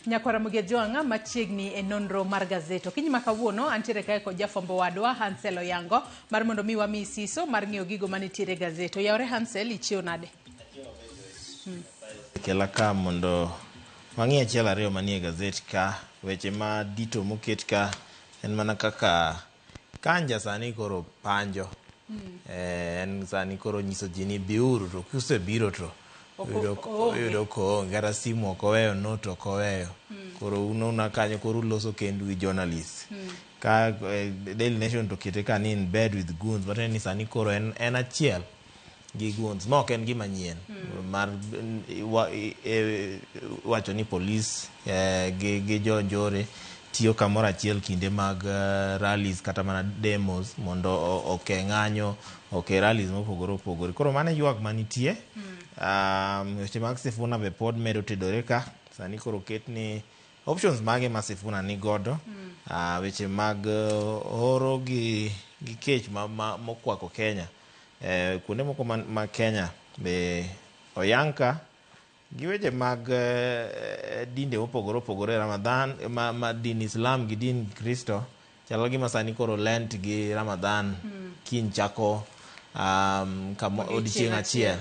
Nyakwara Mugia Jwang'a machiegni e nonro mar gazet. Okinyi ma kawuono antiere kae kod jafwambo wadwa Hansel Oyango mar mondo mi wami siso mar ng'iyo gigo manitiere e gazet. Oyawore Hansel, ichiew nade? Kela ka mondo wang'i achiel ariyo manie gazet ka weche ma dito moket ka en mana kaka Kanja sani koro panjo. En sani koro nyiso ji ni biuru to kusebiro to Oonge. Oyudo koonge kata simu ok oweyo, note ok oweyo. Koro un una kanyo koro uloso kendu gi journalist. Ka Daily Nation to kete ka ni in bed with goons, matiende ni sani koro en achiel gi goons ma ok en gima nyien mar wacho ni polis gi jo njore tiyo kamoro achiel kinde mag rallies kata mana demos mondo oke ng'anyo, oke rallies mopogore opogore. Koro mano e ywak manitie. Weche mag Sifuna be pod medo tedore ka sani koro oket ni options mage ma Sifuna ni godo. Weche mag horo gi kech ma mokwako Kenya, kuonde moko ma Kenya be oyang ka gi weche mag dinde mopogore opogore, Ramadan ma din Islam gi din Kristo chalo gima sani koro Lent gi Ramadan kiny chako Odiochieng' odiochieng' achiel.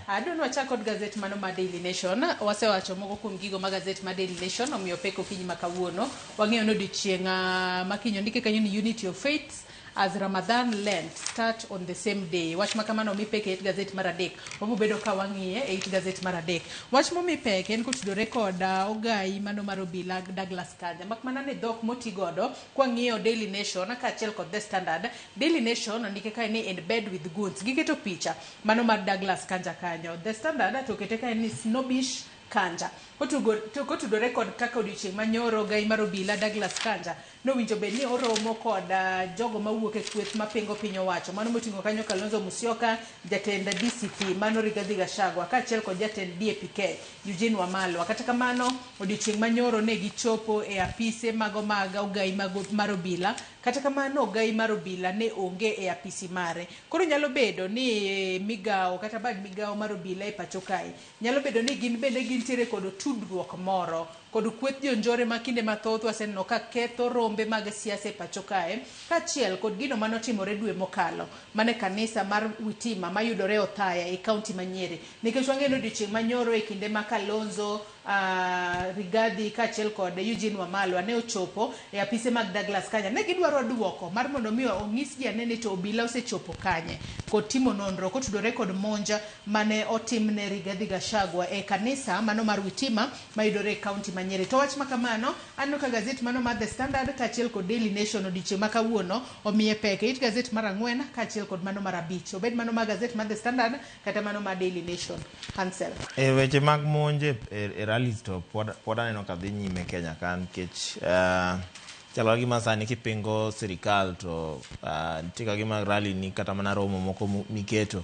Adwa ni wachak kod gazet mano mar Daily Nation. Wasewacho moko kuom gigo ma gazet mar Daily Nation omiyo pek okinyi ma kawuono. Wang'eyo ni odiochieng' ma kiny ondike kanyo ni Unity of Faiths as Ramadan Lent start on the same day. Wach ma kamano omi pek e it gazet mar adek. Wabiro bedo ka wang'iye e it gazet mar adek. Wach momi pek en kotudore kod ogai mano mar obila Douglas Kanja. Mak mana ni dhok moti godo kwang'iyo Daily Nation kaachiel kod The Standard. Daily Nation ondike kae ni in bed with goons. Giketo picha mano mar Douglas Kanja kanyo. The Standard to okete kae ni snobbish Kanja. Kotudore kod kaka odiochieng' manyoro ogai mar obila Douglas Kanja nowinjo bed ni oromo kod jogo mawuok e kweth mapingo piny owacho. Mano moting'o kanyo Kalonzo Musyoka, jatend DCP mano Rigathi Gachagua kaachiel kod jatend DAP-K Eugene Wamalwa. Kata kamano odiochieng' manyoro ne gichopo e apise mago mag ogai mar obila. Kata kamano ogai mar obila ne onge e apisi mare. Koro nyalo bedo ni migawo kata bad migawo mar obila e pacho kae nyalo bedo ni gin bende gintiere kod tudruok moro kod kweth jonjore ma kinde mathoth waseneno ka ketho rombe mag siasa e pacho kae kaachiel kod gino manotimore dwe mokalo mane kanisa mar Witima mayudore Othaya e kaunti ma Nyeri. Nikech wang'eyo ni odiochieng' manyoro e kinde ma Kalonzo, Rigathi kaachiel kod Eugene Wamalwa ne ochopo e apise mag Douglas Kanja, ne gidwaro duoko mar mondo mi onyisgi ane ni to obila osechopo kanye kod timo nonro kotudore kod monj mane otimne Rigathi Gachagua e kanisa mano mar Witima mayudore e kaunti ma Nyeri. To wach ma kamano aneno ka gazet mano mar The Standard kaachiel kod Daily Nation odiochieng' ma kawuono omiye pek e it gazet mar 4 kaachiel kod mano mar 5. Obed mano mar gazet mar The Standard kata mano mar Daily Nation. Hansel. E weche mag monj e rallies to pod aneno ka dhi nyime Kenya ka nikech chalo ka gima sani kipingo sirikal to nitie ka gima rally ni kata mana romo moko miketo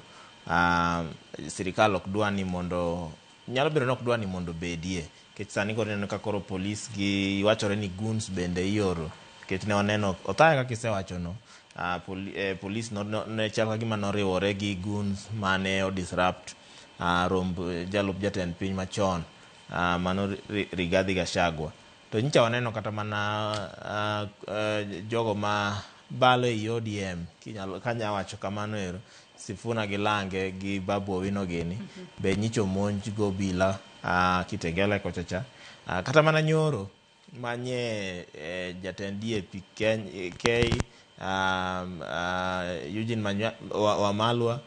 sirikal ok dwa ni mondo nyalo bedo ni ok dwa ni mondo obedie nikech sani koro ineno ka koro polis gi wachore ni goons bende ioro nikech ne waneno Othaya kaka isewacho no polis ne chal ka gima noriwore gi goons mane o disrupt romb jalup jatend piny machon mano Rigathi Gachagua. To nyicha waneno kata mana jogo ma balo ei ODM kanya wacho kamano ero Sifuna gi Lange gi Babu Owino gini be nyicha omonj go obila Kitengela kocha cha kata mana nyoro manye jatend DAP K Eugene Wamalwa,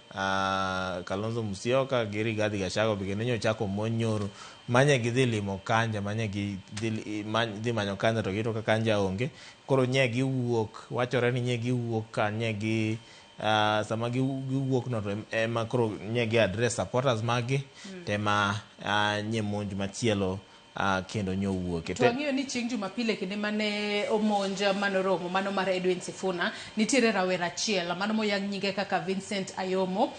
Kalonzo Musyoka gi Rigathi Gachagua be kendo nyocha omonj nyoro manye gidhi limo Kanja manye gidhi manyo Kanja to giyudo ka Kanja onge. Koro nye giwuok, wachore ni nye giwuok ka nye gi sama giwuok no to ema koro nye gi address supporters mag gi to ema nye monj machielo kendo nyowuoke. To wang'eyo ni chieng' Jumapil e kinde mane omonj manoromo mano mar Edwin Sifuna, nitiere rawera achiel mano moyang nyinge kaka Vincent Ayomo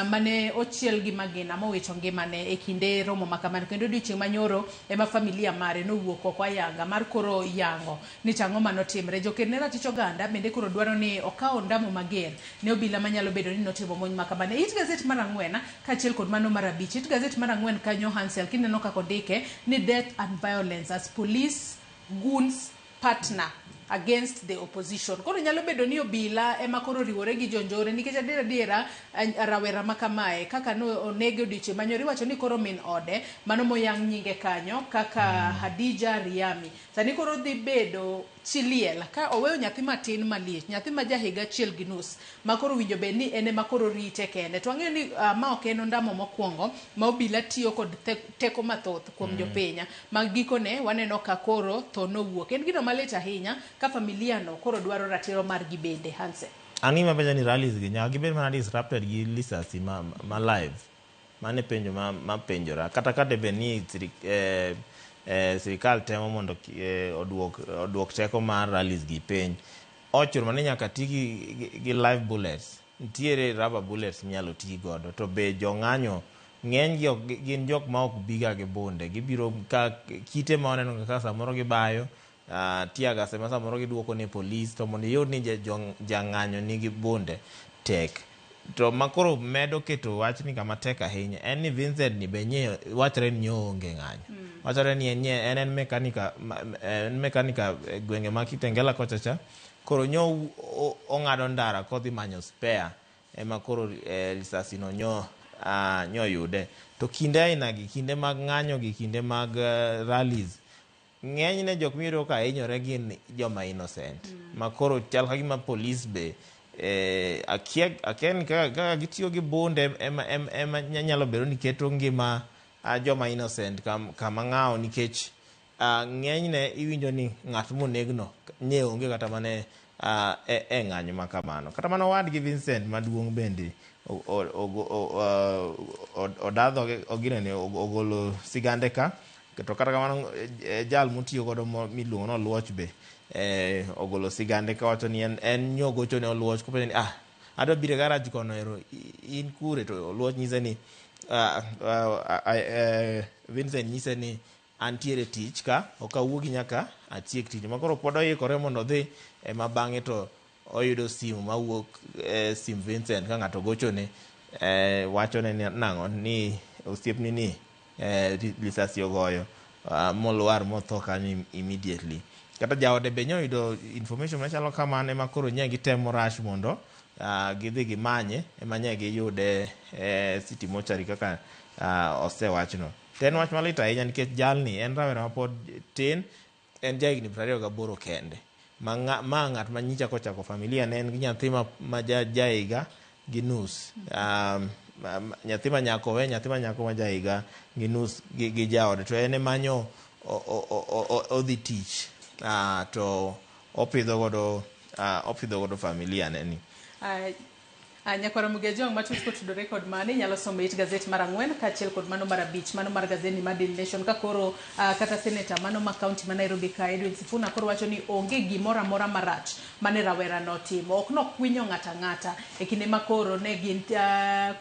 mane ochiel gi magina mowito ngimane e kinde romo ma kamano. Kendo odiochieng' manyoro ema familia mare nowuok oko ayanga mar koro yango ni tang'o manotimre. Joked ne ratich oganda bende koro dwaro ni okaw ondamo mager ne obila manyalo bedo ni notimo monj ma kamano. E it gazet mar 4 kaachiel kod mano mar 5. It gazet mar 4 kanyo Hansel kineno kaka ondike ni death Death and violence as police goons partner against the opposition. Koro nyalo bedo ni obila ema koro oriwore gi jonjore nikech adier adiera rawera ma kamae kaka ne onege odiochieng' manyoro iwacho ni koro min ode mano moyang nyinge kanyo kaka Hadija Riami sani koro dhi bedo chi liel ka oweyo nyathi matin malich nyathi ma ja higa achiel gi nus ma koro owinjo bed ni en ema koro rite kende to wang'eyo ni ma ok en ondamo mokwongo ma obila tiyo kod teko mathoth kuom jopiny ma gikone waneno ka koro tho nowuok. En gino malit ahinya ka familia no koro dwaro ratiro margi bende. Hanse. An gima penjo ni rallies gi nyaka gibed mana disrupted gi lisasi ma live. Mano e penjo ma penjora. Kata ka debed ni sirikal temo mondo oduok teko mar rallies gi piny, ochuno ni nyaka ti gi live bullets. Nitiere rubber bullets minyalo ti godo. To be jong'anyo ng'eny gi ok gin jok ma ok biga gi bunde. Gibiro ka kite ma waneno kaka samoro gibayo, tear gas ema samoro giduoko ne polis, to mondo iyud ni jang'anyo nigi bunde tek. To makoro medo keto wachni kama tek ahinya en ni Vincent ni be nye wachre ni onge ng'anyo. Wachre ni en en mekanika e gwenge ma Kitengela kocha cha. Koro nyo ong'ado ndara kodhi manyo spare ema koro risasi no nyo yude. To kinde aina gi, kinde mag ng'anyo gi, kinde mag rallies, ng'enyne jok miyudo ka hinyore gin joma innocent. Ma koro chal ka gima polis be akia ni kaka gitiyo gi bunde ema nyalo bedo ni keto ngima joma innocent kama ng'awo nikech ng'enyne iwinjo ni ng'at monegno nye onge kata mana e ng'anyo ma kamano. Kata mana owadgi Vincent maduong' bende odadho ginene ogolo sigande ka. To kata kamano jal motiyo godo miluongo ni Oluoch be ogolo sigande kawacho ni en nyogocho ne Oluoch kopenjo ni adwa biro e garage kono ero in kure, to Oluoch nyise ni Vincent nyise ni antiere tich ka ok awuogi nyaka atiek tich ma koro pod oikore mondo odhi ema bang'e to oyudo simu mawuok sim Vincent ka ng'ato gochone wachone ni nang'o ni osiepni ni lisasi ogoyo molwar motho kanyo immediately. Kata jaode be nyoyudo information machalo kamano ema koro nye gitemo rush mondo gidhi gimanye ema nye giyude City Mortuary kaka osewachno. To en wach malit ahinya nikech jalni en rawera mapod tin, en jahigni 28 kende. Ma ng'at ma nyicha kochako familia ne en gi nyathi ma jahiga gi nus. Nyathi ma nyako we, nyathi ma nyako ma jahiga gi nus gi jaode. To en ema nyo odhi tich to opidho godo familia ne ni. Nyakwara Mugejong matut kotudore kod mani inyalo somo it gazet mar 4 kaachiel kod mano mar 5 mano mar gazeti mar Daily Nation ka koro kata seneta mano ma county ma Nairobi ka Edwin Sifuna koro wacho ni onge gimoro amora marach mane rawera notimo, ok nokwinyo ng'ata ang'ata e kinde ma koro ne gin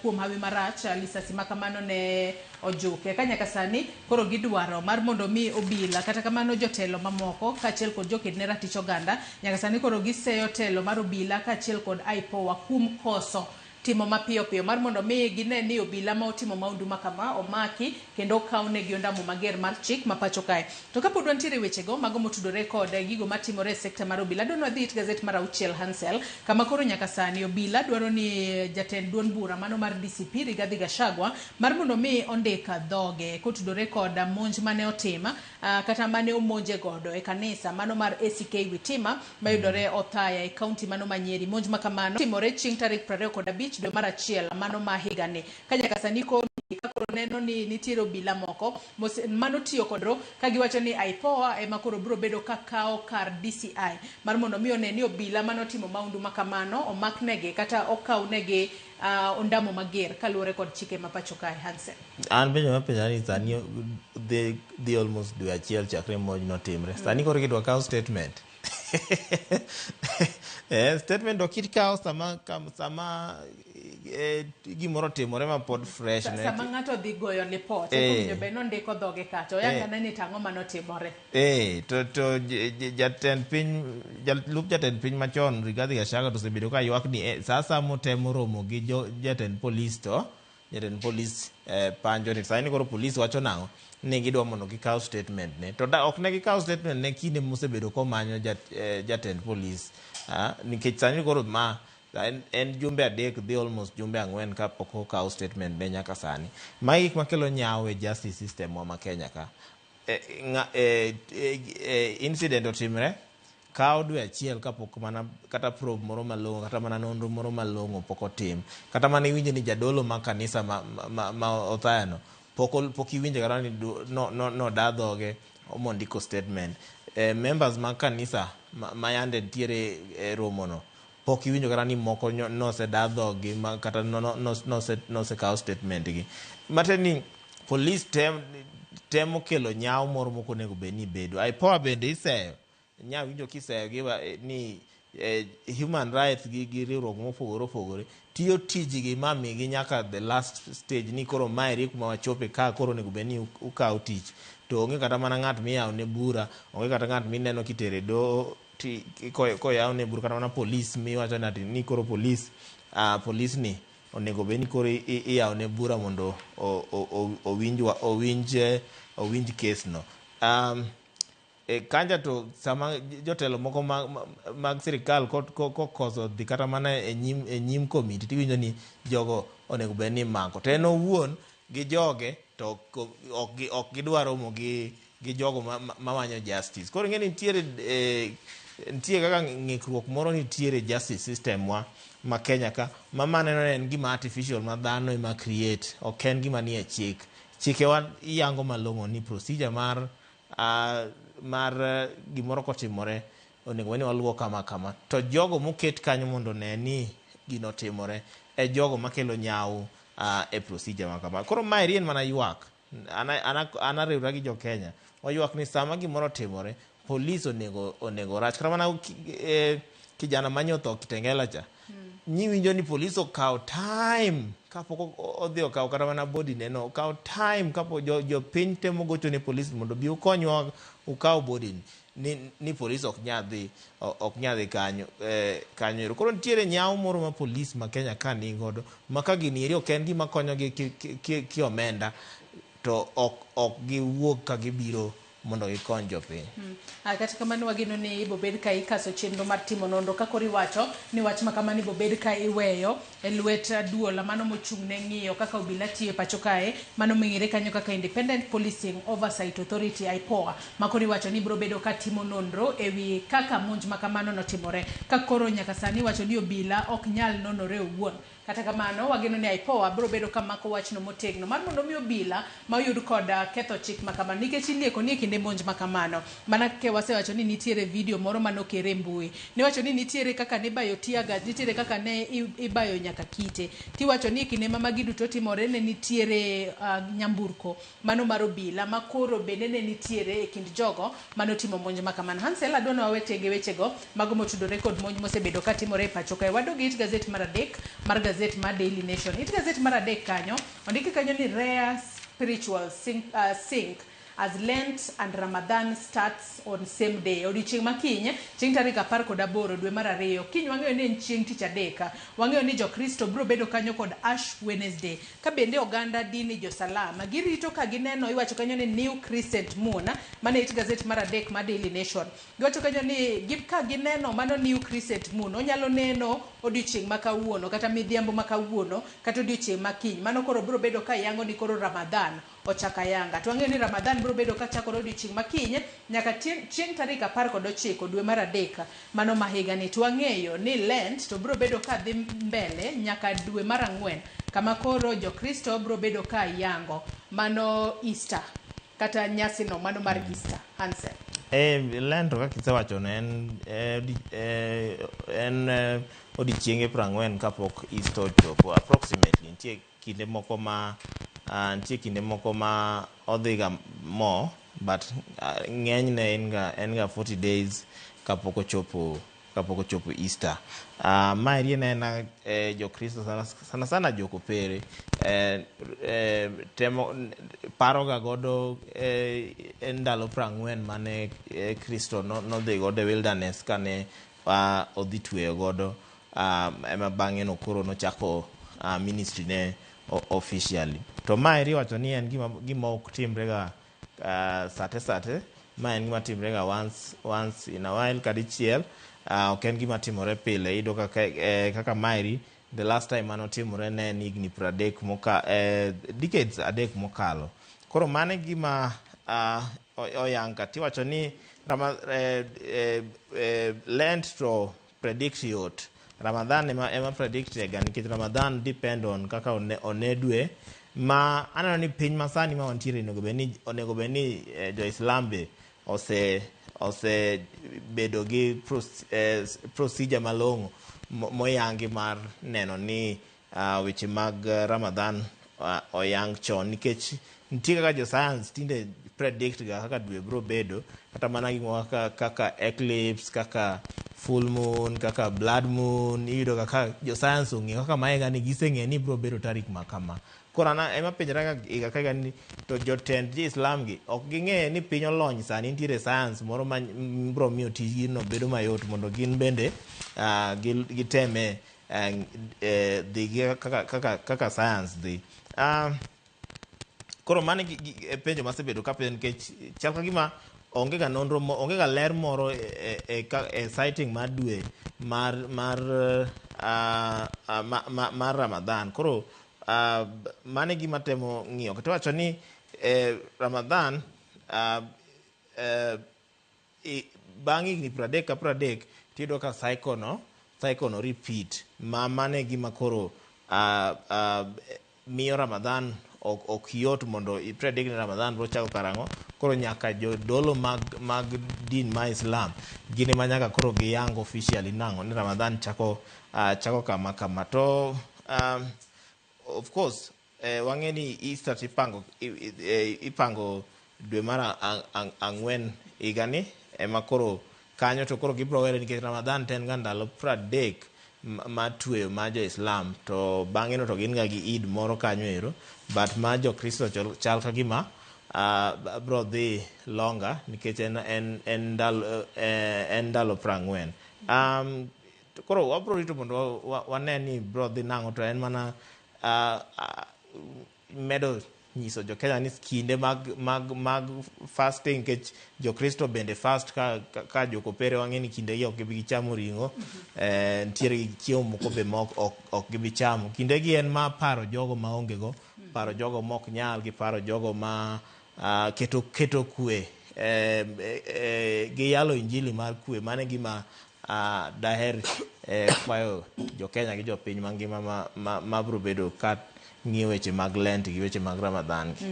kuom hawi marach lisasi ma kamano ne ojuke ka nyaka sani koro gidwaro mar mondo mi obila kata kamano jotelo mamoko kaachiel kod joked ne ratich oganda nyaka sani koro giseyo telo mar obila kaachiel kod IPOA kuom koso timo mapiyo piyo mar mondo mi gine ni obila ma otimo maundu ma kama omaki kendo okawnegi ondamo mager mar chik ma pacho kae. To kapod wantiere wechego mago motudore kod gigo matimore e sekta mar obila, adwa ni wadhi it gazet mar 6 Hansel kama koro nyaka sani obila dwaro ni jatend duond bura mano mar DCP Rigathi Gachagua mar mondo mi ondik dhoge kotudore kod monj mane otim kata mane omonje godo e kanisa mano mar ACK Witima mayudore Othaya e kaunti mano ma Nyeri. Monj ma kamano timore chieng' tarik 25 dwe mar 1 mano ma higani. Ka nyaka sani koro neno ni nitiere obila moko mano tiyo kod ro ka giwacho ni IPOA ema koro biro bedo ka kawo kar DCI mar mondo mi one ni obila manotimo maundu ma kamano omaknegi kata okawnegi ondamo mager kaluwore kod chike ma pacho kae. Hansen. An penjo mapenja ni sani dhi almost dwe achiel chakre monj notimre. Sani koro gidwa kawo statement. Statement ok ikaw sama gimoro timore ma pod fresh. Sama ng'ato dhi goyo lipot, owinjo bed ni ondiko dhoge kacha, oyangane ni tang'o manotimore. To jatend piny, jalup jatend piny machon Rigathi Gachagua to osebedo ka ywak ni sa asaya motemo romo gi jatend polis to Jatend polis panjo ni sani koro polis wacho nang'o ni gidwa mondo gikaw statement ne to da ok ne gikaw statement ne kinde mosebedo komanyo jatend polis, nikech sani koro ma en jumbe 3 dhi almost jumbe 4 kapok okaw statement ne nyaka sani. Magi gik makelo nyawo e justice system wa ma Kenya ka. Incident otimre kawo dwe achiel kapok mana kata probe moro malong'o, kata mana nonro moro malong'o pok otim, kata mana iwinjo ni jadolo ma kanisa ma Othaya no pok iwinjo kata ni no da dhoge mondiko statement. Members mag kanisa ma yande nitiere e romo no pok iwinjo kata ni moko noseda dhoggi kata nosekaw statement gi. Matiende ni police temo kelo nyawo moro mok onego bed ni bedo. IPOA bende iseyo, nya winjo kiseyo gi ni human rights gi riwruok mopogore opogore tiyo tijgi ma migi nyaka the last stage ni koro maeri kuma wachope ka koro onego bed ni ukawo tich, to onge kata mana ng'at miyawo ne bura, onge kata ng'at mineno kitere doho koyaw ne bura, kata mana polis miwacho ni ati ni koro polis ni onego bed ni koro iyawo ne bura mondo owinj kes no. Kanja to sama jotelo moko mag sirikal kokoso dhi kata mana e nyim komiti, tiwinjo ni jogo onego bed ni imako, to en owuon gi joge to ok gidwa romo gi jogo mamanyo justice. Koro ing'e ni nitie kaka ng'ikruok moro nitiere justice system wa ma Kenya ka ma maneno en gima artificial ma dhano ema create, ok en gima nie chik. Chikewa yango malong'o ni procedure mar gimoro kotimore onego bed ni waluwo kama kama, to jogo moket kanyo mondo one ni gino timore e jogo makelo nyawo e procedure ma kama. Koro maeri en mana ywak. An ariwra gi jo Kenya waywak ni sama gimoro otimore, polis onego rach kata mana kijana manye otho Kitengela cha, nyiwinjo ni polis okawo time kapok odhi okawo kata mana body ne no, okawo time kapok jopiny temo gocho ne polis mondo obi okonywa ukaw body ni polis ok nyal dhi kanyo ero. Koro nitiere nyawo moro ma polis ma Kenya ka nigodo ma ka gini eri ok en gima konyogi ki omenda to ok giwuog ka gibiro mondo gikony jopiny. Kata kamano wageno ni ibobed ka ikaso chenro mar timo nonro ka koro iwacho ni wach ma kamano ibobed ka iweyo e lwet duol mano mochung' ne ng'iyo kaka obila tiyo e pacho kae, mano mong'ere kanyo kaka Independent Policing Oversight Authority, IPOA, ma koro iwacho ni biro bedo ka timo nonro ewi kaka monj ma kamano notimore, ka koro nyaka sani iwacho ni obila ok nyal nonore owuon. Kata kamano wageno ni IPOA biro bedo ka mako wachno motegno mar mondo mi obila ma oyud kod ketho chik ma kamano, nikech ilieko ni e kinde monj ma kamano, mana kaka wasewacho ni nitiere video moro manokere e mbui niwacho ni nitiere kaka nibayo tear gas, nitiere kaka ne ibayo nyaka kite, tiwacho ni e kinde ma magi duto timore ne nitiere nyamburko mano mar obila ma koro bende ne nitiere e kind jogo manotimo monj ma kamano. Hansel, adwa ni wawe tenge wechego mago motudore kod monj mosebedo katimore e pacho kae. Wadog e it gazet mar adek mar gazet mar Daily Nation. It gazet mar adek kanyo ondiki kanyo ni rare spiritual sync as Lent and Ramadan starts on same day. Odiochieng' ma kiny, chieng' tarik 18 dwe mar ariyo. Kiny wang'eyo ni en chieng' tich adek. Wang'eyo ni Jokristo biro bedo kanyo kod Ash Wednesday. Ka bende oganda dini jo-Salam girito ka gineno, iwacho kanyo ni New Crescent Moon, mane it gazet mar adek mar Daily Nation. Giwacho kanyo ni ka gineno mano New Crescent Moon, onyalo neno odiochieng' ma kawuono kata midhiambo ma kawuono kata odiochieng' ma kiny. Mano koro biro bedo ka yango ni koro Ramadan ochako ayanga. To wang'eyo ni Ramadan biro bedo ka chakore odiochieng' ma kiny nyaka chieng' tarik 19 dwe mar adek mano ma higani. To wang'eyo ni Lent to biro bedo ka dhi mbele nyaka dwe mar ang'wen, kama koro Jokristo biro bedo ka yango mano Easter kata nyasino mano mar Easter. Hansel. Lent to kaka isewacho no en odiochienge 40 kapok Easter ochopo approximately. Nitie kinde moko ma odhiga mo, but ng'enyne en ga 40 days kapok ochopo Easter. Maeri en aena Jokristo sana sana, sana jokopere temo paroga godo ndalo 40 mane Kristo nodhi godo e wilderness kane odhi tweyo godo, ema bang'e no koro nochako ministry ne. Officially. To maeri iwacho ni en gima ok timre ga sate sate, ma en gima timre ga once in a while, kadichiel, ok en gima timore pile. Iyudo kaka kaka maeri the last time manotimore ne en higni 30 moka, decades 3 mokalo. Koro mano e gima oyang ka tiwacho ni Lent to predict yot. Ramadhan ema predict ga nikech Ramadan depend on kaka one dwe ma aneno ni piny masani ma wantiere onego bed ni jo-Islam be ose bedo gi procedure malong'o moyangi mar neno ni weche mag Ramadan oyang chon, nikech nitie kaka jo science tinde predict ga kaka dwe biro bedo, kata mana gimoro kaka eclipse, kaka full moon, kaka blood moon. Iyudo kaka jo science ong'eyo kaka maega ni giseng'eyo ni biro bedo tarik ma kama. Koro an ema penjora ga higa ka higa ni to jotend ji Islam gi ok ging'eyo ni piny olony sani, nitiere science moro ma biro miyo tijgi no bedo mayot mondo gin bende giteme dhi gi kaka science dhi. Koro mano e penjo masebedo kapenjo, nikech chal ka gima onge ga nonro, onge ga ler moro e sighting mar dwe mar Ramadan. Koro mano e gima temo ng'iyo. To iwacho ni Ramadan bang' higni 30 ka 30 tiyudo ka cycle no repeat, ma mano e gima koro miyo Ramadan ok yot mondo i predict ni Ramadan biro chako karang'o. Koro nyaka jodolo mag din ma Islam gin ema nyaka koro giyang officially nang'o ni Ramadan chako kama kama. To of course wang'e ni Easter tipango ipango dwe mar 4 higani ema koro kanyo to koro gibiro were, nikech Ramadan to en ga ndalo 30 mar tweyo mar jo-Islam, to bang'e no to gin ga gi Eid moro kanyo ero. But mar jokristo chal ka gima biro dhi longer nikech en ndalo 40. To koro wabiro rito mondo wane ni biro dhi nang'o. To en mana medo nyiso jo Kenya ni kinde mag fasting, nikech jokristo bende fast ka jokopere wang'e ni kinde gi ok gibi gichamo ring'o, nitiere gi chiemo moko be ma ok gibi chamo. Kinde gi en ma paro jogo maonge go, paro jogo mok nyal, gi paro jogo ma keto kwe, gi yalo injili mar kwe. Mano e gima daher kwayo jo Kenya gi jopiny mangima ma biro bedo ka ng'iyo weche mag Lent gi weche mag Ramadan gi.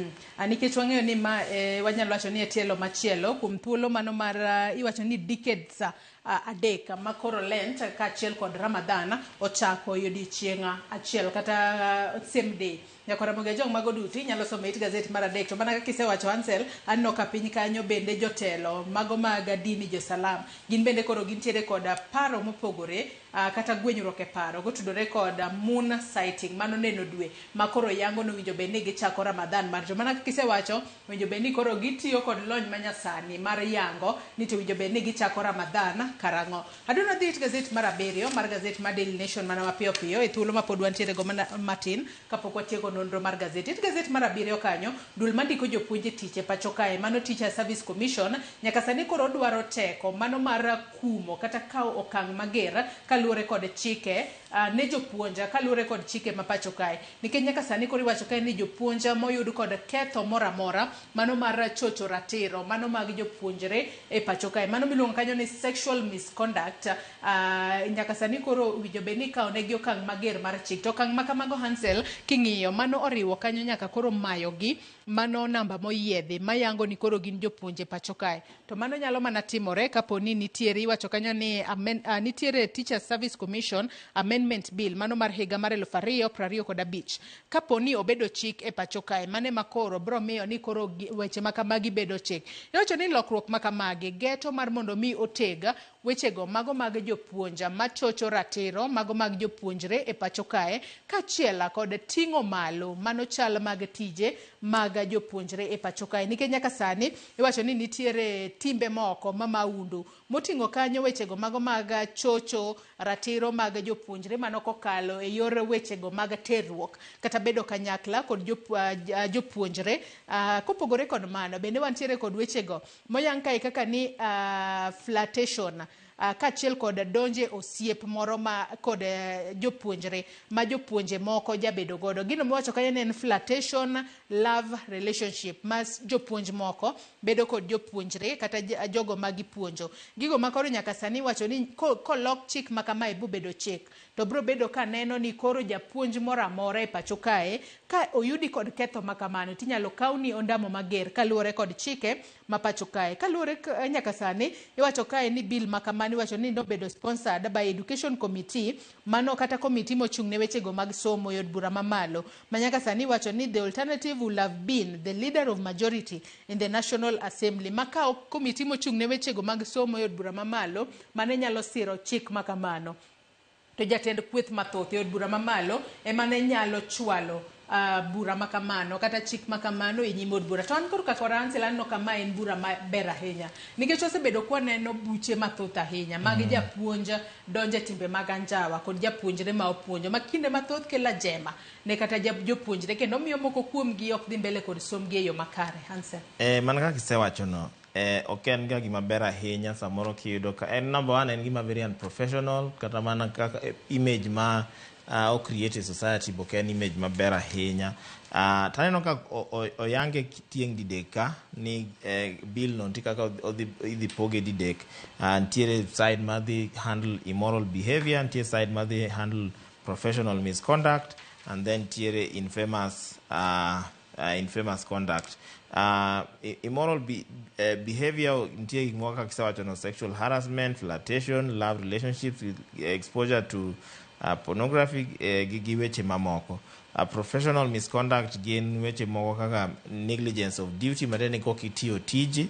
Nikech wang'eyo ni ma wanyalo wacho ni e tielo machielo kuom thuolo mano mar iwacho ni decades 3 ma koro Lent kaachiel kod Ramadan ochako e odiechieng' achiel kata same day. Nyaka Ramogi Ajwang', mago duto inyalo somo e it gazet mar 3. To mana kaka isewacho, Ansel, aneno ka piny kanyo bende jotelo mago mag dini jo-Salam gin bende koro gintiere kod paro mopogore, kata gwenyruok e paro kotudore kod moon sighting, mano neno dwe ma koro yango nowinjo bed ni gichako Ramadan mar. To mana kaka isewacho, winjo bed ni koro gitiyo kod lony manyasani mar yango ni to winjo bed ni gichako Ramadan karang'o. Adwaro dhi it gazet mar 7 mar gazet mar Daily Nation mana mapiyo piyo e thuolo ma pod wantiere go mana matin kapok watieko nonro mar gazet. It gazet mar 7 kanyo, duol mandiko jopuonj e tich e pacho kae, mano Teacher Service Commission, nyaka sani koro dwaro teko mano mar kumo kata kawo okang' mager kaluwore kod chike ne jopuonj kaluwore kod chike ma pacho kae, nikech nyaka sani koro iwacho kae ni jopuonj moyud kod ketho moro amora mano mar chocho ratiro mano mag jopuonjre e pacho kae, mano miluongo kanyo ni sexual misconduct, nyaka sani koro winjo bed ni ikawo negi okang' mager mar chik. To okang' ma kamago, Hansel, king'iyo mano oriwo kanyo nyaka koro mayogi mano namba moyiedhi mayango ni koro gin jopuonje pacho kae. To mano nyalo mana timore kapo ni nitiere, iwacho kanyo ni nitiere Teacher Service Commission Amendment Bill mano mar higa mar 2025. Kapo ni obedo chik e pacho kae, mano ema koro biro miyo ni koro weche ma kamagi bedo chik. Iwacho ni lokruok ma kamagi geto mar mondo mi oteg wechego mago mag jopuonj machocho ratiro mago mag jopuonjre e pacho kae, kaachiel kod ting'o malo mano chal mag tije mag jopuonjre e pacho kae. Nikech nyaka sani iwacho ni nitiere timbe moko ma maundu moting'o kanyo wechego mago mag chocho ratiro mag jopuonjre mano kokalo e yor wechego mag terruok kata bedo kanyakla kod jopuonjre. Kopogore kod mano, bende wantiere kod wechego moyang kae kaka ni flirtation, kaachiel kod donje osiep moro ma kod jopuonjre ma jopuonje moko jabedo godo. Gino miwacho kanyo ni en flirtation, love relationship ma jopuonj moko bedo kod jopuonjre kata jogo ma gipuonjo. Gigo ma koro nyaka sani iwacho ni kolok chik ma kamae bobedo chik, to biro bedo ka neno ni koro japuonj moro amora e pacho kae ka oyudi kod ketho ma kamano tinyalo kawni ondamo mager kaluwore kod chike ma pacho kae. Kaluwore nyaka sani iwacho kae ni bill ma kamano iwacho ni nobedo sponsored by Education Committee, mano kata committee mochung' ne wechego mag somo e od bura mamalo, ma nyaka sani iwacho ni the alternative will have been the leader of majority in the National Assembly, ma ka ok committee mochung' ne wechego mag somo e od bura mamalo mane nyalo siro chik ma kamano, to jatend kweth mathoth e od bura mamalo ema ne nyalo chwalo bura ma kamano kata chik ma kamano e nyim od bura. To an koro kaka Ansel aneno ka ma en bura maber ahinya nikech wasebedo kwaneno buche mathoth ahinya mag japuonj donjo e timbe mag anjawa kod japuonjre ma opuonjo ma kinde mathoth kelo ajema ne kata jopuonjre kendo miyo moko kuomgi ok dhi mbele kod sombgi e yo makare. Ansel. Mana kaka isewachono, ok en ga gima ber ahinya samoro kiyudo ka en number one, en gima very unprofessional, kata mana kaka image ma o create e society bo ok en image maber ahinya. Taneno ka oyange tieng' didek ka ni bill no nitie kaka idhi poge didek. Nitiere side madhi handle immoral behavior, nitie side madhi handle professional misconduct, and then nitiere infamous conduct. Immoral behavior nitie gik moko kaka kisewacho no, sexual harassment, flirtation, love relationships with exposure to pornography, gi weche mamoko. Professional misconduct gin weche moko kaka negligence of duty, matiende ni kok itiyo tiji,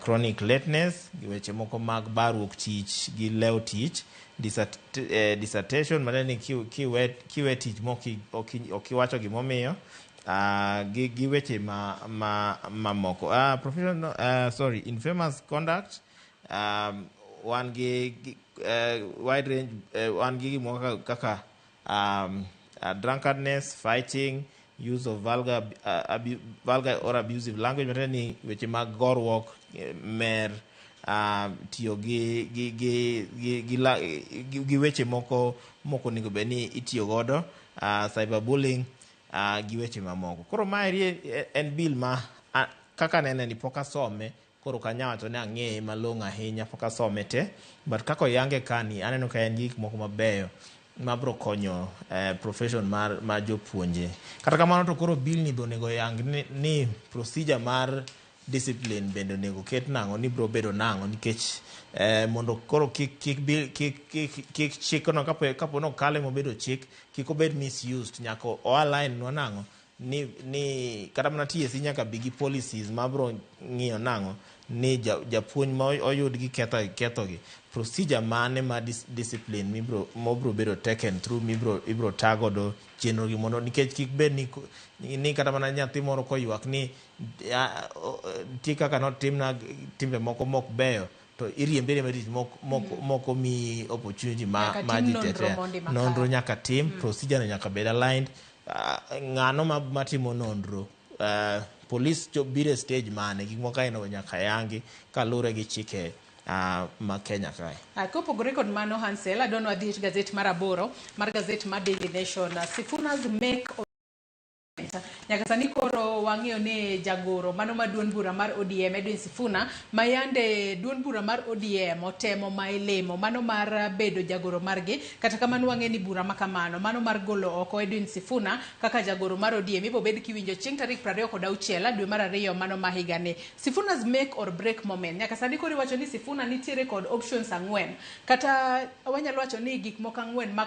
chronic lateness, gi weche moko mag baruok tich gi lewo tich, dissertation, matiende ni kiwe tich mok ok iwacho gimomiyo, gi weche ma mamoko. Professional, sorry, infamous conduct, wan gi wide range, wan gi gik moko kaka drunkenness, fighting, use of vulgar or abusive language, matiende ni weche mag goruok, mer, tiyo gi weche moko mok onego bed ni itiyo godo, cyberbullying, gi weche mamoko. Koro maeri en bill ma kaka nene ni pok asome, koro ok anyal wacho ni ang'eye malong'o ahinya, pok asome te, but kaka oyange kani aneno ka en gi gik moko mabeyo mabro konyo profession mar jopuonje. Kata kamano to koro bill ni be onego yang ni procedure mar discipline bende onego ket nang'o, ni bro bedo nang'o, nikech mondo koro kik chikno kapo ni okale mobedo chik kik obed misused. Nyaka o align nwa nang'o ni kata mana TSC nyaka bi gi policies mabro ng'iyo nang'o ni japuonj ma oyud gi ketho gi procedure mane ma discipline mibro mobro bedo taken through, mibro ibro ta godo chenro gi, mondo nikech kik bed ni kata mana nyathi moro koywak ni nitie kaka notimna timbe moko mok beyo to iriembe ariemba tich mok omiyi opportunity ma Nyaka ma tim ji nonro tetea. mondi makare. Nonro nyaka tim, procedure no nyaka bed aligned. Ng'ano matimo nonro, police biro e stage mane, gik moko aina go nyaka yangi kaluwore gi chike ma Kenya kae. Kopogore kod mano, Hansel, adwa wadhi e gazet mar 8 mar gazet mar Daily Nation. Sifuna's make nyaka sani koro wang'eyo ni jagoro mano ma duond bura mar ODM Edwin Sifuna, ma yande duond bura mar ODM otemo ma ilimo mano mar bedo jagoro margi. Kata kamano wang'e ni bura ma kamano mano mar golo oko Edwin Sifuna kaka jagoro mar ODM ibo bed kiwinjo chieng' tarik 26 dwe mar 2 mano ma higani. Sifuna's make or break moment. Nyaka sani koro iwacho ni Sifuna nitiere kod options 4, kata wanyalo wacho ni gik moko 4 ma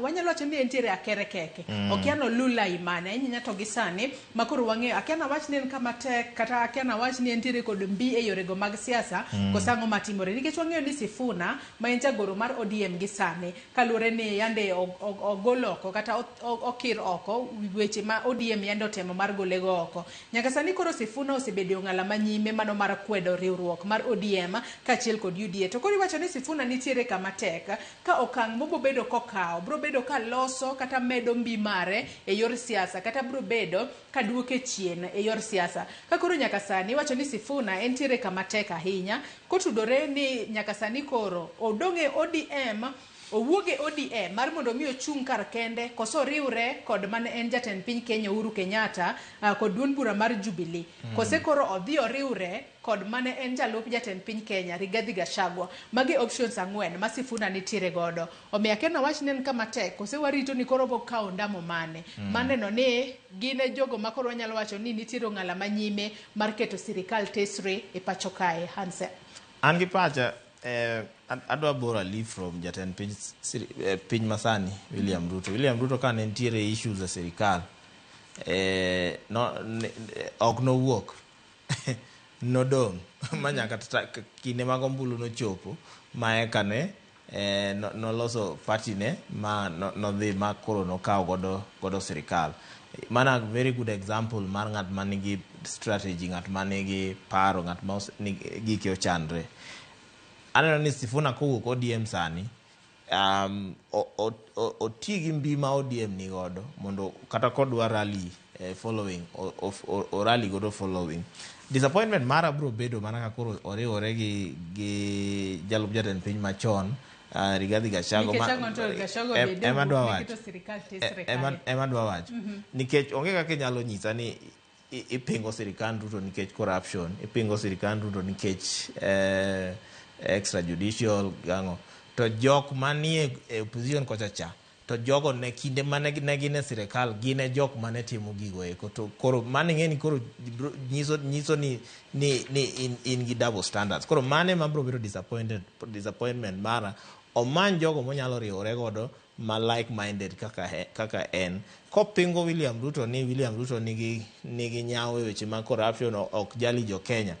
wanyalo wacho ni entiere akere keke. Okia nolu lai mane nyinya to gi sani ma koro wang'eyo akia nawach ni en kama tek kata akia nawach ni entiere kod mbi e yorego mag siasa koso ang'o matimore nikech wang'eyo ni Sifuna ma en jagoro mar ODM gi sani kaluwore ni yande ogol oko kata okir oko weche ma ODM yande otemo mar golego oko. Nyaka sani koro Sifuna osebedo e ong'ala manyime mano mar kwedo riwruok mar ODM kaachiel kod UDA. To koro iwacho ni Sifuna nitiere kama tek ka okang' mobobedo kokawo bro bedo ka loso kata medo mbi mare e yor siasa kata bro bedo ka duoke chien e yor siasa. Ka koro nyaka sani iwacho ni Sifuna entiere kama tek ahinya kotudore ni nyaka sani koro odong' e ODM owuog e ODM mar mondo mi ochung' kar kende koso oriwre kod mane en jatend piny Kenya Uhuru Kenyatta kod duond bura mar Jubilee. Kose koro odhi oriwre kod mane en jalup jatend piny Kenya Rigathi Gachagua. Magi options ang'wen ma Sifuna nitiere godo. Omiyo akia nawach ni en kama tek kose warito ni koro obiro kawo ondamo mane. Maneno ni gin e jogo ma koro wanyalo wacho ni nitiere ong'ala manyime mar keto sirikal tesre e pacho kae. Hansen. An gi pacha adwa borrow a leaf from jatend piny, piny masani William Ruto. William Ruto ka ne nitiere issues e sirikal no, ok nowuok nodong' ma nyaka kinde mag ombulu nochopo ma eka ne noloso party ne ma nodhi ma koro nokawo godo sirikal. Mana very good example mar ng'at manigi strategy, ng'at manigi paro, ng'at ma gike ochanre. Aneno ni Sifuna kowuok ODM sani oti gi mbi ma ODM ni godo mondo kata kodwa rally following o rally godo following. Disappointment mara biro bedo mana ka koro oriwore gi jalup jatend piny machon Rigathi Gachagua. Nikech ang'o to Gachagua bende ema dwa owuok ne wacho. keto sirikal tesre kae? Ema dwa wacho. Nikech onge kaka inyalo nyisa ni ipingo sirikand Ruto nikech corruption, ipingo sirikand Ruto nikech extrajudicial gang'o. To jok manie e opposition kocha cha, to jogo ne kinde mane ne gin e sirikal gin e jok mane timo gigo eko. To koro mano ing'e ni koro nyiso ni in gi double standards. Koro mano ema biro bedo disappointment mara. Omany jogo monyalo riwore godo ma like minded kaka en. Kopingo William Ruto ni William Ruto nigi nyawo e weche mag corruption ok jali jo Kenya.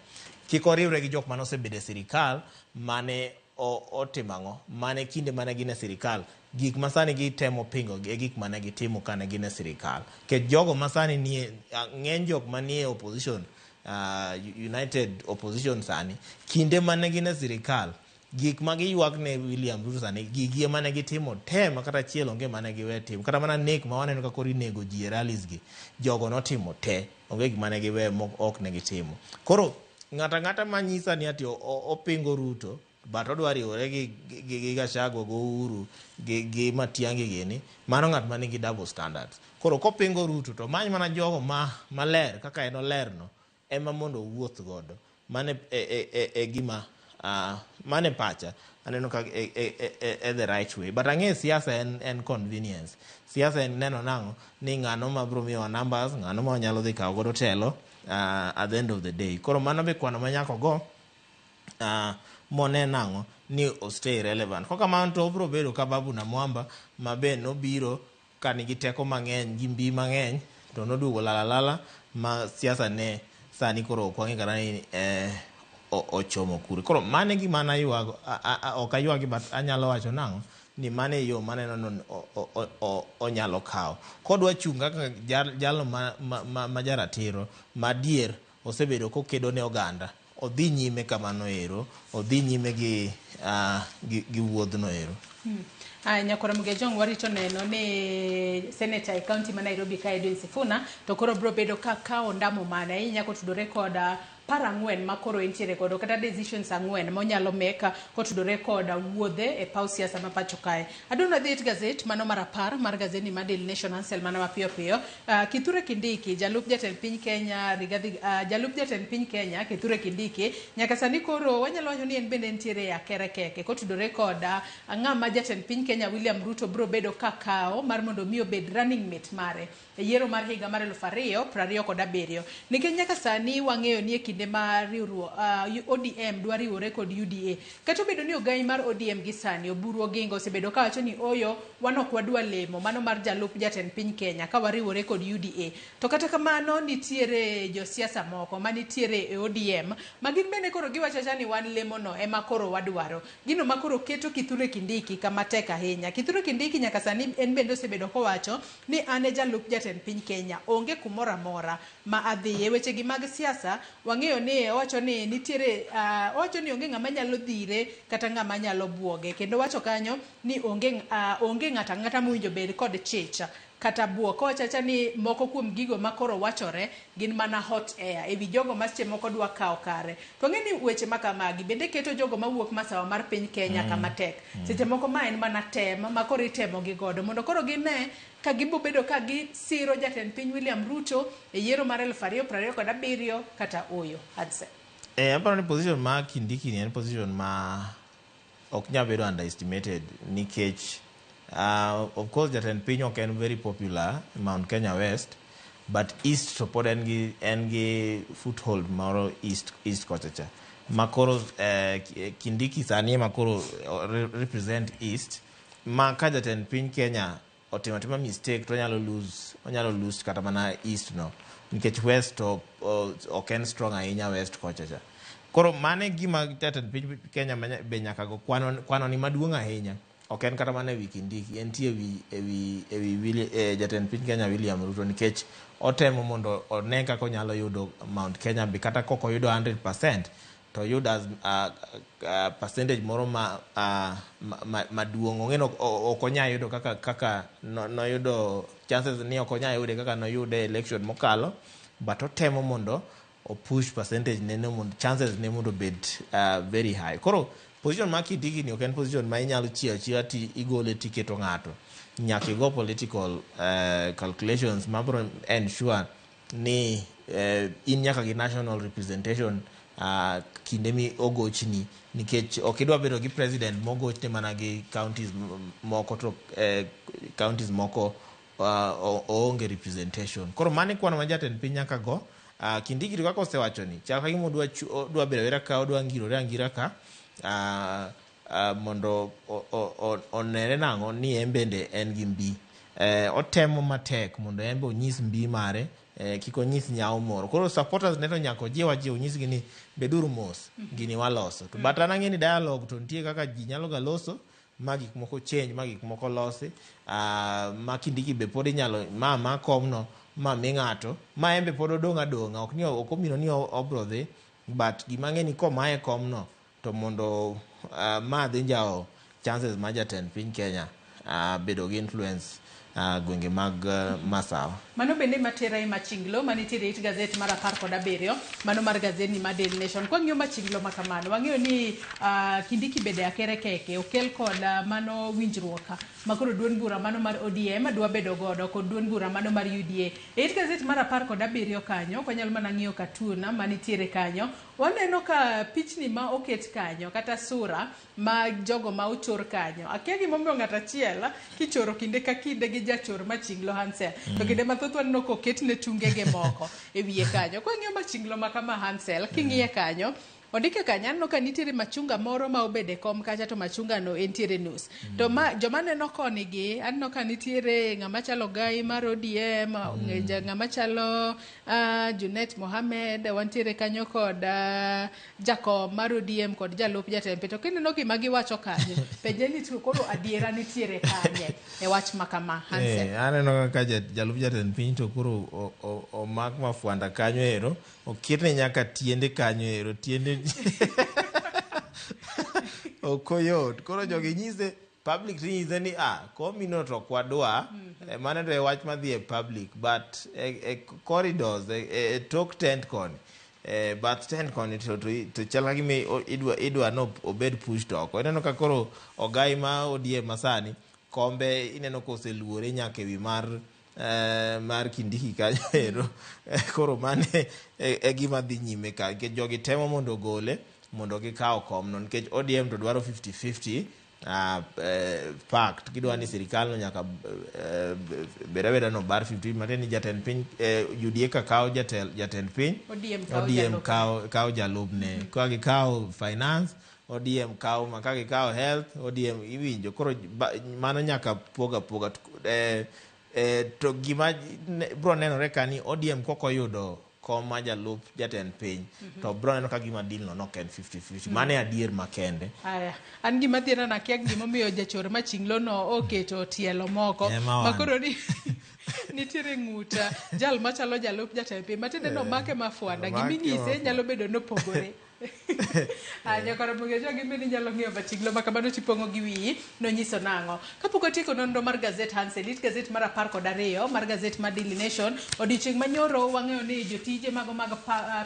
Kik oriwre gi jok mane osebedo e sirikal mane otimo ang'o? Mane kinde mane gin e sirikal. Gik ma sani gitemo pingo e gik mane gitimo kane gin e sirikal. Nikech jogo ma sani nie, ng'eny jok manie opposition, United Opposition sani, kinde mane gin e sirikal, gik ma giywak ne William Ruto sani, gigi ema ne gitimo te ma kata achiel onge mane giwe timo. Kata mana nek ma waneno ka koro inego ji e rallies gi, jogo notimo te, onge gik mane giwe ma ok ne gitimo. Koro ng'ato ang'ata manyisa ni ati opingo Ruto, but odwa riwore gi Gachagua, go Uhuru, gi Matiang'i gini, mano ng'at ma nigi double standards. Koro kopingo Ruto to many mana jogo maler kaka en olerno ema mondo owuoth godo. Mano e gima mane pacha aneno ka e the right way. But ang'e siasa en convenience. Siasa en neno nang'o ni ng'ano ma biro miyowa numbers, ng'ano ma wanyalo dhi kawo godo telo at the end of the day. Koro mano be kwano ma nyaka ogo mone nang'o ni o stay relevant. Kok kamano to obiro bedo ka Babu Namwamba ma be nobiro ka nigi teko mang'eny gi mbi mang'eny to noduogo lala lala ma siasa ne sani koro ok wang'e kata ni ochomo kure. Koro mano e gima naywago, ok aywagi but anyalo wacho nang'o ni mano e yo maneno ni onyalo kawo. Kodwa chung' kaka jalno ma jaratiro madier osebedo kokedo ne oganda, odhi nyime kamano ero, odhi nyime gi wuodhno ero. Nyakwara Mugejong warito neno ni senator e county ma Nairobi ka Edwin Sifuna to koro biro bedo ka kawo ondamo mane ahinya kotudore kod paro ang'wen ma koro entiere godo kata decisions ang'wen monyalo make kotudore kod wuodhe e paw siasa ma pacho kae. Adwa ni wadhi e gazet mano mar 10 mar gazeti mar Daily Nation Ansel mana mapiyo piyo. Kithure Kindiki jalup jatend piny Kenya Rigathi jalup jatend piny Kenya Kithure Kindiki nyaka sani koro wanyalo wacho ni en bende entiere e akere keke kotudore kod ng'ama jatend piny Kenya William Ruto biro bedo ka kawo mar mondo mi obed running mate mare e yiero mar higa mar 2027. Nikech nyaka sani wang'eyo ni e kinde kinde ma riwruok ODM dwa riwore kod UDA. Kata obedo ni ogai mar ODM gi sani Oburu Oginga osebedo kawacho ni oyo wan ok wadwa lemo mano mar jalup jatend piny Kenya ka wariwore kod UDA. To kata kamano nitiere josiasa moko manitiere e ODM ma gin bende koro giwacho awacha ni wan lemo no ema koro wadwaro. Gino ma koro keto Kithure Kindiki kama tek ahinya. Kithure Kindiki nyaka sani en bende osebedo kowacho ni an e jalup jatend piny Kenya, onge kumoro amora ma adhiye. Weche gi mag siasa wang'eyo ni owacho ni nitiere owacho ni onge ng'ama nyalo dhire kata ng'ama nyalo buoge. Kendo owacho kanyo ni onge ng'ato ang'ata mowinjo bed kod chich kata buok. Owacho awacha ni moko kuom gigo ma koro wachore gin mana hot air ewi jogo ma seche moko dwa kawo kare. To ng'e ni weche ma kamagi bende keto jogo mawuok masawa mar piny Kenya kama tek. Seche moko ma en mana tem ma koro itemo gi godo mondo koro gine ka gibo bedo ka gisiro jatend piny William Ruto e yiero mar 2027 kata oyo. Hudson. Aparo ni position ma Kindiki ni en position ma ok nyal bedo underestimated nikech of course jatend piny ok en very popular Mount Kenya West, but East to pod en gi foothold moro East kocha cha ma koro Kindiki sani ema koro represent East, ma ka jatend piny Kenya otimo atima mistake to onyalo lose kata mana East no, nikech West to ok en strong ahinya West kocha cha. Koro mano e gima jatend piny Kenya be nyaka go kwano, kwano ni maduong' ahinya ok en kata mana ewi Kindiki, entie ewi jatend piny Kenya William Ruto, nikech otemo mondo one kaka onyalo yudo Mount Kenya be kata kok oyudo 100% to oyud as percentage moro ma maduong'. Ong'e ni ok onya yudo kaka noyudo chances ni ok onya yude kaka noyude e election mokalo, but otemo mondo opush percentage ne no mondo chances ne mondo obed very high. Koro position mar Kindiki ni ok en position ma inyalo chiewo achiewa ti igole tiketo ng'ato. Nyaka igo political calculations mabro ensure ni in nyaka gi national representation kinde mi ogochni, nikech ok idwa bedo gi president mogochne mana gi counties moko to counties moko oonge representation. Koro mano e kwano ma jatend piny nyaka go. Kindiki to kaka osewacho ni chal ka gima odwa bedo abeda ka odwa ngirore angira ka mondo onere nang'o ni en bende en gi mbi. Otemo matek mondo en be onyis mbi mare, kik onyis nyawo moro. Koro supporters ne to nyaka ojiw ajiw onyisgi ni beduru mos, gini waloso. To but an ang'e ni dialogue to nitie kaka ji nyalo ga loso ma gik moko change, ma gik moko losi, ma Kindiki be pod inyalo ma komno ma mi ng'ato ma en be pod odong' adong'a. Ok ni ok omino ni obro dhi, but gima ang'e ni komaye komno to mondo ma dhi njawo chances ma jatend piny Kenya bedo gi influence gwenge mag Masawa. Mano bende matera e machinglo manitiere it gazet mar 17 mano mar gazetni mar Daily Nation. Kwang'iyo machinglo ma kamano, wang'eyo ni Kindiki bende akere keke okel kod mano winjruok ma koro duond bura mano mar ODM dwa bedo godo kod duond bura mano mar UDA. E it gazet mar 17 kanyo, kwanyalo mana ng'iyo cartoon manitiere kanyo, waneno ka pichni ma oket kanyo kata sura ma jogo ma ochor kanyo. Akia gimomiyo ng'ato achiel kichoro kinde ka kinde gi jachor machinglo Hansel. To kinde mathoth waneno koketne tungege moko e wiye kanyo. Kwang'iyo machinglo ma kama Hansel, king'iye kanyo, ondike kanyo aneno ka nitiere machunga moro ma obedo e kom kacha to machunga no entiere nus. To ma joma neno koni gi aneno ka nitiere ng'ama chalo Gai mar ODM, ng'ama chalo Junet Mohamed, wantiere kanyo kod jakom mar ODM kod jalup jatend piny. To kineno gima giwacho kanyo, penje ni to koro adiera nitiere kanye e wach ma kama Hansel. Aneno kaka jalup jatend piny to koro omak mafwanda kanyo ero, oketne nyaka tiende kanyo ero, tiende ok oyot. Koro jogi nyise public tinyise ni komino to ok wadwa. Mano to e wach madhi e public, but e corridors e tok tent koni, bath tent koni to chal ka gima idwa no obed pushed oko. Ineno ka koro ogai ma ODM masani kombe ineno koseluore nyaka ewi mar Kindiki kanyo ero. Koro mano e gima dhi nyime ka, nikech jogi temo mondo ogole mondo gikaw komno, nikech ODM to dwaro 50-50. Pact gidwa ni sirikal no nyaka bed abeda no bar 15 matiende ni jatend piny UDA ka kawo jatend piny, ODM kawo ODM jalupne. kawo jalupne. Ka gikawo finance, ODM kawo ma, ka gikawo health, ODM iwinjo koro mano nyaka poga poga. To gima bro nenore ka ni ODM kokoyudo kom ma jalup jatend piny, to bro neno ka gima deal no nok en 50-50. Mano e adier makende. Aya, an gima dhiera na kia gimomiyo jachor machinglo no oketo tielo moko Ema ma koro ni nitiere ng'ut jal machalo jalup jatend piny matiende ni omake mafwanda. Omake giminyise mafwanda. Nyalo bedo nopogore. Ah, nyakoro Mugejo gi bende inyalo ng'iyo machinglo ma kamano tipong'o gi wiyi nonyiso nang'o. Kapok watieko nonro mar gazet Hansel, it gazet mar 12 mar gazet mar Daily Nation, odiochieng' manyoro wang'eyo ni jotije mago mag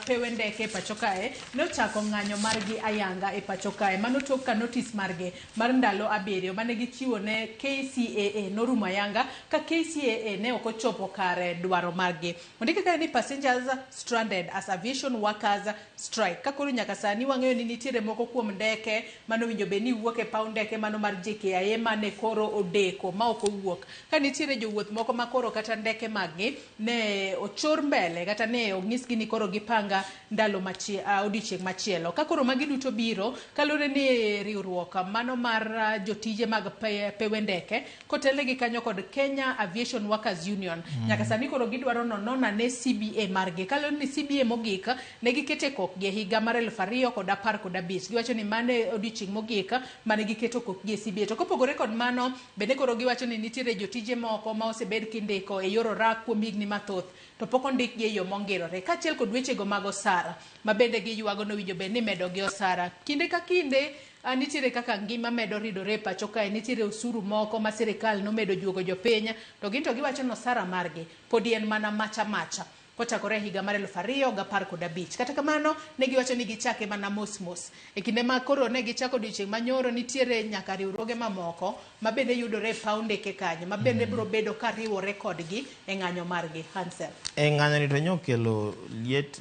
pewe ndeke e pacho kae nochako ng'anyo margi ayanga e pacho kae. Mano tok ka notis margi mar ndalo 7 mane gichiwo ne KCAA norumo ayanga ka KCAA ne ok ochopo kare dwaro margi. Ondike kae ni passengers stranded as aviation workers strike. Ka koro nyaka sani wang'eyo ni nitiere moko kuom ndeke manowinjo bed ni wuok e paw ndeke mano mar JKIA mane koro odeko ma ok owuok. Ka nitiere jowuoth moko ma koro kata ndeke maggi ne ochor mbele kata ne onyisgi ni koro gipanga ndalo odiochieng' machielo. Ka koro magi duto biro kaluwore ni riwruok mano mar jotije mag pewe ndeke kotelnegi kanyo kod Kenya Aviation Workers Union. Nyaka sani koro gidwaro nonon ane CBA margi. Kaluwore ni CBA mogik ne giketo kokgi e higa mar 2015. Giwacho ni mano e odiochieng' mogik mane giketo kokgi e CBA. To kopogore kod mano, bende koro giwacho ni nitiere jotije moko ma osebed kindiko e yor orak kuom higni mathoth to pok ondikgi e yo mongirore. Kaachiel kod wechego mag osara ma bende giywago nowinjo bed ni imedogi osara. Kinde ka kinde nitiere kaka ngima medo ridore e pacho kae, nitiere osuru moko ma sirikal nomedo juogo jopiny, to gin to giwacho ni osara margi podi en mana macha macha kochakore e higa mar 2015. Kata kamano, ne giwacho ni gichake mana mos mos. E kinde ma koro ne gichako odiochieng' manyoro, nitiere nyaka riwruoge mamoko ma bende yudore e paw ndeke kanyo, ma bende biro bedo ka riwore kodgi e ng'anyo margi. Hansel. E ng'anyo ni to nyokelo liet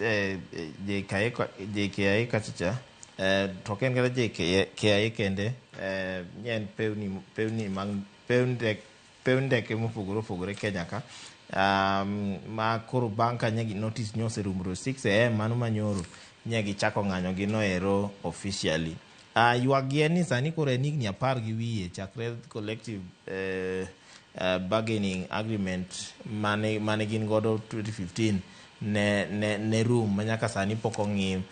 JKIA kachacha, to ok en kata JKIA kende, nye en pewni mag pew ndeke mopogore opogore Kenya ka, ma koro bang' ka nye notice nyo oserumo 6 am mano manyoro nye gichako ng'anyo gi noero officially. Ywak gi en ni sani koro en higni 10 gi wiye chakre collective bargaining agreement mane gin godo 2015 ne rum ma nyaka sani pok ong'i.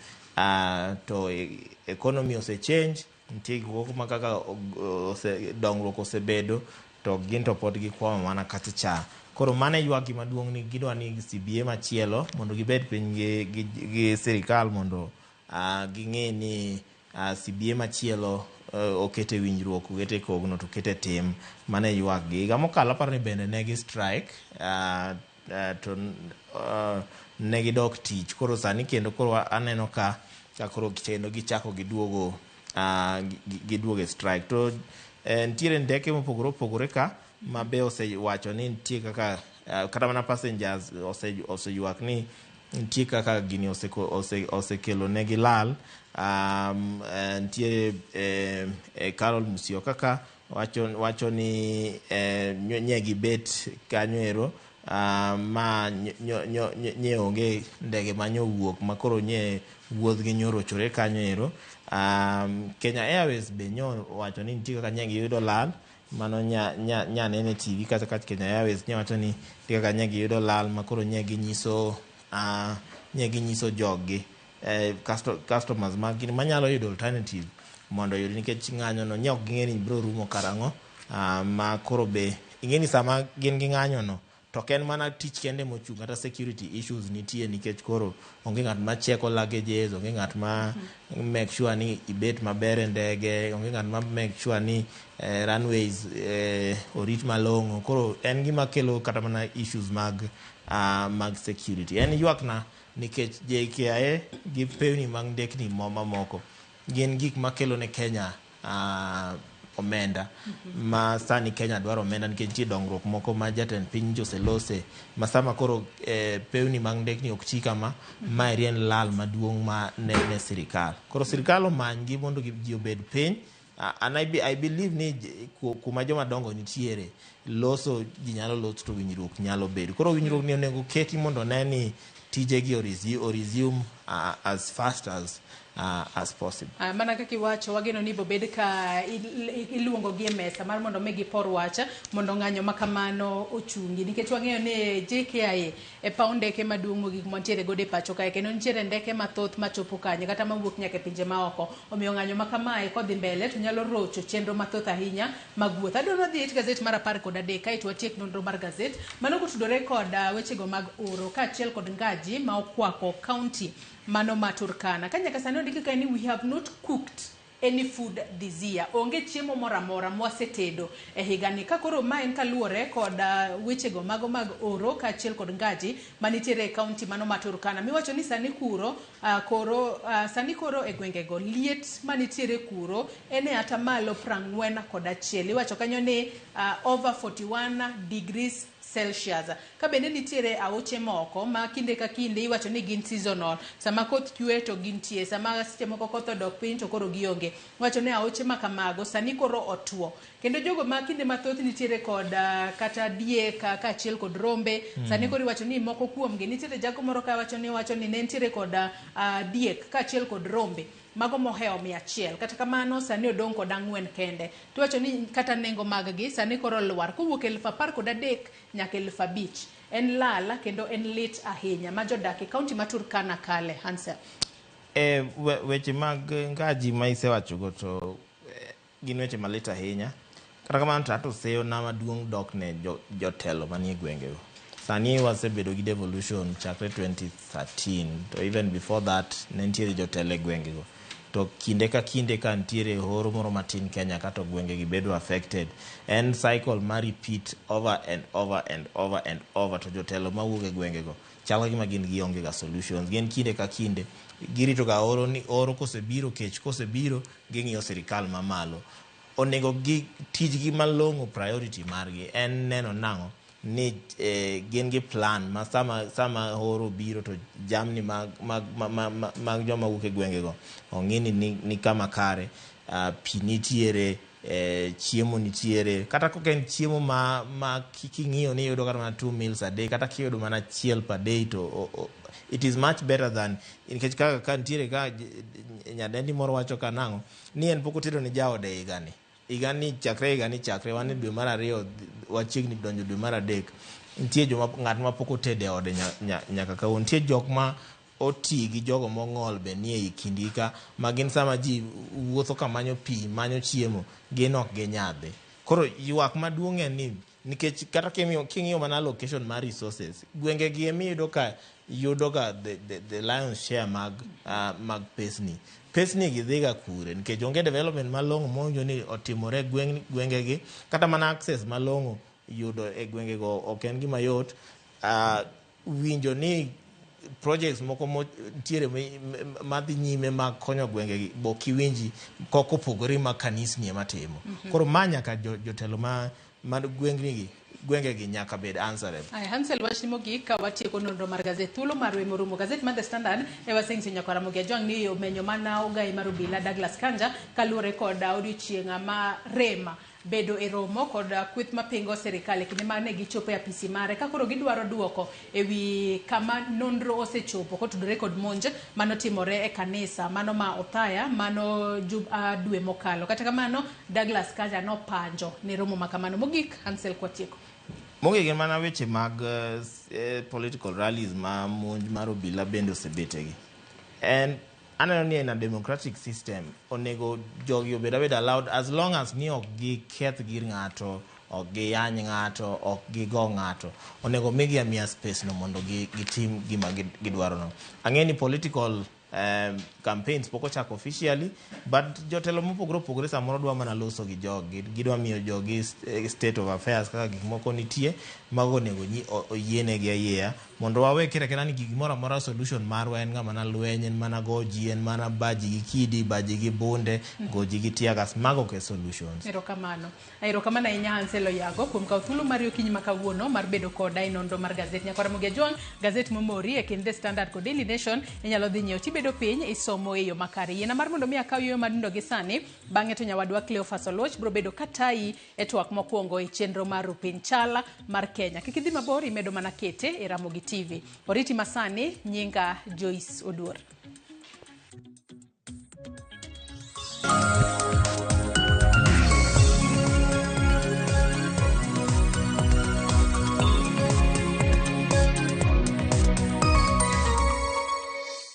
To economy ose change, nitie gik moko ma kaka dongruok osebedo to gin to pod gikwamo mana kacha cha. Koro mano e ywak gi maduong' ni gidwa ni CBA machielo mondo gibed piny gi sirikal mondo ging'e ni CBA machielo okete winjruok, okete kogno to okete tim. Mano e ywak gi. Higa mokalo aparo ni bende ne gi strike, to ne gidok tich. Koro sani kendo koro aneno ka koro kendo gichako giduogo e strike. To nitiere ndeke mopogore opogore ka ma be osewacho ni nitie kaka kata mana passengers oseywak ni nitie kaka gini osekelo negi lal. Nitiere Carol Musyoka ka wacho ni nye gibet kanyo ero ma nye onge ndege manyowuok ma koro nye wuodhgi nyorochore kanyo ero. Kenya Airways be nyo wacho ni nitie kaka nye giyudo lal mano nya nene TV kata ka Kenya Airways nye wacho ni nitie kaka nye giyudo lal ma koro nye ginyiso joggi, customers mag gini manyalo yudo alternative mondo oyud nikech ng'anyo no nye ok ging'e ni biro rumo karang'o. Ma koro be ing'e ni sama gin gi ng'anyo no to ok en mana tich kende mochung', kata security issues nitie nikech koro onge ng'at ma cheko luggages, onge ng'at ma make sure ni ibet maber e ndege, onge ng'at ma make sure ni runways orit malong'o. Koro en gima kelo kata mana issues mag security. En ywak na nikech JKIA gi pewni mag ndekni mamoko gin gik makelo ne Kenya omenda ma sani Kenya dwaro omenda nikech nitie dongruok moko ma jatend piny oselose ma sama koro pewni mag ndekni ok ti kama, maeri en lal maduong' ma ne sirikal. Koro sirikal omany gi mondo ji obed piny. And I believe ni kuma joma dongo nitiere loso ji nyalo loso to winjruok nyalo bedo. Koro winjruok ni onego keti mondo ne ni tijegi o resume as fast as possible. Mana kaka iwacho, wageno ni bobed ka iluongo gi e mesa mar mondo mi gipor wach mondo ng'anyo ma kamano ochungi, nikech wang'eyo ni JKIA e paw ndeke maduong' mogik mantiere godo e pacho kae, kendo nitiere ndeke mathoth machopo kanyo kata mawuok nyaka e pinje maoko. Omiyo ng'anyo ma kamae kodhi mbele to nyalo rocho chenro mathoth ahinya mag wuoth. Adwaro dhi it gazet mar 13 kaeto watiek nonro mar gazet mano kotudore kod wechego mag oro kaachiel kod ngaji ma okwako kaunti mano ma Turkana. Ka nyaka sani ondiki kae ni "We have not cooked any food this year." Onge chiemo moro amora mwasetedo e higani. Ka koro ma en kaluwore kod wechego mago mag oro kaachiel kod ngaji manitiere e kaunti mano ma Turkana. Miwacho ni sani kuro koro sani koro e gwengego liet manitiere kuro en e atamalo 41. Iwacho kanyo ni over 41 degrees Celsius. Ka bende nitiere aoche moko ma kinde ka kinde iwacho ni gin seasonal. Sama koth chwe to gintie, sama seche moko koth odok piny to koro gionge. Iwacho ni aoche ma kamago sani koro otuo. Kendo jogo ma kinde mathoth nitiere kod kata diek kaachiel kod rombe, sani koro iwacho ni moko kuomgi nitiere jago moro ka wacho ni ne nitiere kod diek kaachiel kod rombe mago mohewo 100. Kata kamano sani odong' kod ang'wen kende. Tiwacho ni kata nengo mag gi sani koro olwar kowuok 13,000 nyaka 5,000. En lal kendo en lit ahinya ma jodak e kaunti ma Turkana kale. Hansel. E weche mag ngaji ma isewachogo to gin weche malit ahinya. Kata kamano to ato seyona maduong' dok ne jotelo manie gwengego. Sani wasebedo gi devolution chakre 2013, to even before that ne nitiere jotelo e gwengego. To kinde ka kinde ka nitiere horo moro matin Kenya ka to gwengegi bedo affected. En cycle ma repeat over and over and over and over, to jotelo mawuok e gwengego chal ka gima gin gionge ga solutions. Gin kinde ka kinde girito ga oro, ni oro kosebiro, kech kosebiro, ging'iyo sirikal mamalo. Onego gi tijgi malong'o, priority margi en neno nang'o ni gin gi plan ma sama horo biro to jamni mag joma wuok e gwengego ong'i ni kama kare, pi nitiere, chiemo nitiere, kata kok en chiemo ma king'iyo ni iyudo kata mana two meals a day, kata kiyudo mana achiel per day to it is much better than, nikech kaka ka nitiere ka nyadendi moro wacho ka nang'o ni en pok otedo ne jaode higani. Higani chakre, higani chakre wan e dwe mar ariyo, wachiegni donjo dwe mar adek, nitie joma ng'at ma pok otedo e ode nyaka kawuono. Nitie jok ma oti gi jogo mong'ol be nie ei kindgi ka ma gin sama ji wuotho ka manyo pi, manyo chiemo, gin ok ginyadhi. Koro ywak maduong' en ni nikech kata king'iyo mana allocation mar resources, gwenge gi emiyudo ka yudo ga the lion's share mag pesni. Pesni gi dhiga kure? Nikech onge development malong'o mowinjo ni otimore gwengegi, kata mana access malong'o yudo e gwengego ok en gima yot. Winjo ni projects moko nitiere madhi nyime mag konyo gwengegi bok iwinji kok opogore ma kanisni ema timo. Koro ma nyaka jotelo ma gwengni gwengegi nyaka bed answerable. Aya, Hansel, wachni mogik ka watieko nonro mar gazet. Thuolo marwa morumo. Gazet mar The Standard e waseng'iso nyaka Ramogi Ajwang' ni omenyo mana ogai mar obila Douglas Kanja kaluwore kod odiochieng' ma rem bedo e romo kod kweth mapingo sirikal e kinde mane gichopo e apisi mare ka koro gidwaro duoko e wi kama nonro osechopo kotudore kod monj manotimore e kanisa mano ma Othaya mano dwe mokalo. Kata kamano Douglas Kanja nopanjo ne romo ma kamano. Mogik, Hansel, kwatieko. Mogik gin mana weche mag political rallies ma monj mar obila bende osebetegi. En aneno ni in a democratic system onego jogi obed abeda allowed as long as ni ok giketh gir ng'ato, ok giyany ng'ato, ok gigo ng'ato. Onego migi amiya space no mondo gitim gima gidwaro no. Ang'e ni political campaigns pok ochako officially, but jotelo mopogore opogore samoro dwa mana loso gi jogi, gidwa miyo jogi state of affairs kaka gik moko nitie. Mago onego oyienegi ayieya mondo wawe kira kira ni gimoro amora solution marwa en ga mana lweny, en mana go ji, en mana baji gi kidi, baji gi bunde, go ji gi tear gas. Mago ok e solutions. Erokamano. Erokamano ahinya, Hansel Oyago, kuom kawo thuolo mari okinyi ma kawuono mar bedo koda e nonro mar gazet. Nyaka Ramogi Ajwang', gazet momori e kind The Standard kod Daily Nation inyalo dhi nyiewo tibedo Ibedo piny isomo e yo makare. Yiena mar mondo mi akaw yueyo madundo gi sani, bang'e to nyawadwa Cleophas Oluoch biro bedo katayi e twak mokwongo e chenro mar Rupiny Chala mar Kenya. Kik idhi mabor, imedo mana kete e Ramogi TV. Oriti masani, nyinga Joyce Oduor.